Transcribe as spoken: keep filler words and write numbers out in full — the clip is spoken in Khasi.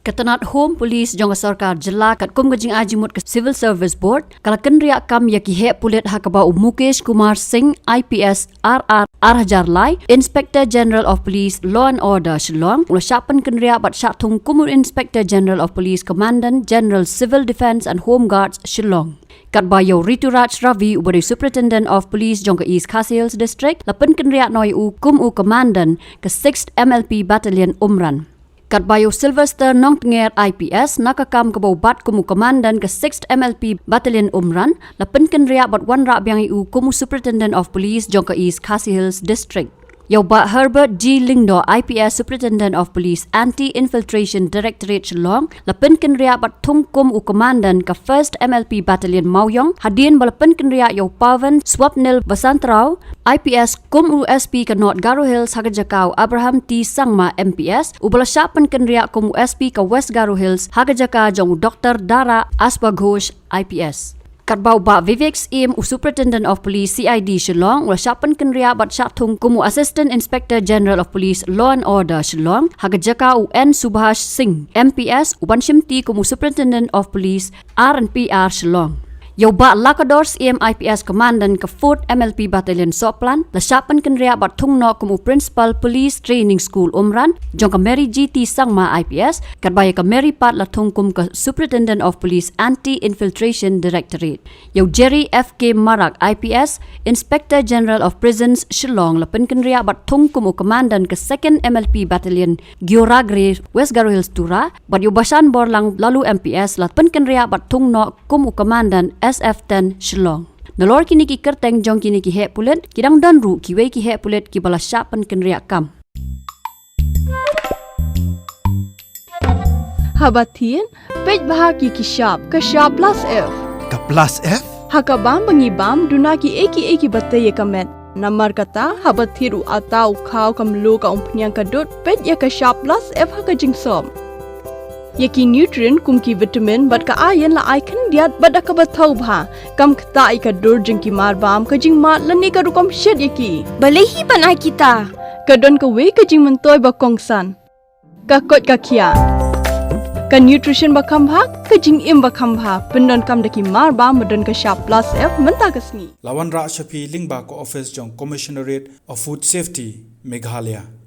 Ka tnat Home Police jong ka sorkar jylla katkum ka jingai jingmut ka Civil Service Board ka la kynriah kam ïa ki heh pulit ha kaba u Mukesh Kumar Singh, I P S, R R, ar hajar lai, Inspector General of Police, Law and Order, Shillong, u la shah pynkynriah bad shah thung kum u Inspector General of Police, Commandant General, Civil Defence and Home Guards, Shillong. Katba ïa u Rituraj Ravi uba dei Superintendent of Police jong ka East Khasi Hills District la pynkynriah noh ïa u kum u Commandant ka Sixth M L P Battalion, Umran. Katba ïa u Sylvester Nongtnger, I P S, na ka kam kaba u bat kum u Commandant ka Sixth M L P Battalion, Umran, la pynkynriah bad wanrah biang ïa u kum u Superintendent of Police jong ka East Khasi Hills District. Ïa u Bah Herbert G Lyngdoh, I P S, Superintendent of Police, Anti-Infiltration Directorate, Shillong, la pynkynriah bad thung kum u Commandant ka First M L P Battalion, Mawiong, hadien ba la pynkynriah ïa u Pawan Swapnil Basantrao, I P S, kum u S P ka North Garo Hills ha ka jaka u Abraham T Sangma, M P S, uba la shah pynkynriah kum u S P ka West Garo Hills ha ka jaka jong u Doctor Dara Ashwaghosh, I P S. Katba u Bah Vivek Syiem, u Superintendent of Police, C I D, Shillong, u la shah pynkynriah bad shah thung kum u Assistant Inspector General of Police, Law and Order, Shillong, ha ka jaka u N Subhash Singh, M P S, uban shimti kum u Superintendent of Police, R and P R, Shillong. Ïa u Bah Lakador Syiem, I P S, Commandant ka Fourth M L P Battalion, Sohplan, la shah pynkynriah bad thung noh kum u Principal Police Training School, Umran, jong ka Mary G T Sangma, I P S, katba ïa ka Mary Pat la thung kum ka Superintendent of Police, Anti-Infiltration Directorate. Ïa u Jerry F K Marak, I P S, Inspector General of Prisons, Shillong, la pynkynriah bad thung kum u Commandant ka Second M L P Battalion, Gioragre, West Garo Hills, Tura, bad ïa u Bashan Borlang Lalu, M P S, la pynkynriah bad thung noh kum u Commandant S F ten, Shillong. Nalor kine ki kyrteng jong kine ki heh pulit, ki dang don ruh kiwei ki heh pulit kiba la shah pynkynriah kam. Haba thied, peit bha ki ki shap, ka shap plus F. Ka plus F? Ha ka bam ba ngi bam, duna ki ei ki ei kiba tei ïa ka met. Namar kata, haba thied u ata, u khaw, ka mluh, ka umphniang, ka dud, peit ïa ka shap plus F ha ka jingsop. Ïa ki nutrient kum ki vitamin bad ka iron la ai khyndiat bad da kaba thaw bha. Kam ktah ïa ka dur jong ki mar bam, ka jingmad lane ka rukom shet ïa ki. Balei hi ban ai kita? Ka don kawei ka jingmyntoi ba kongsan. Ka koit ka khiah. Ka nutrition ba kham bha, ka jingim ba kham bha. Pyndonkam da ki mar bam ba don ka shap plus F mynta ka sngi. La wanrah sha phi lyngba ka office jong Commissionerate of Food Safety, Meghalaya.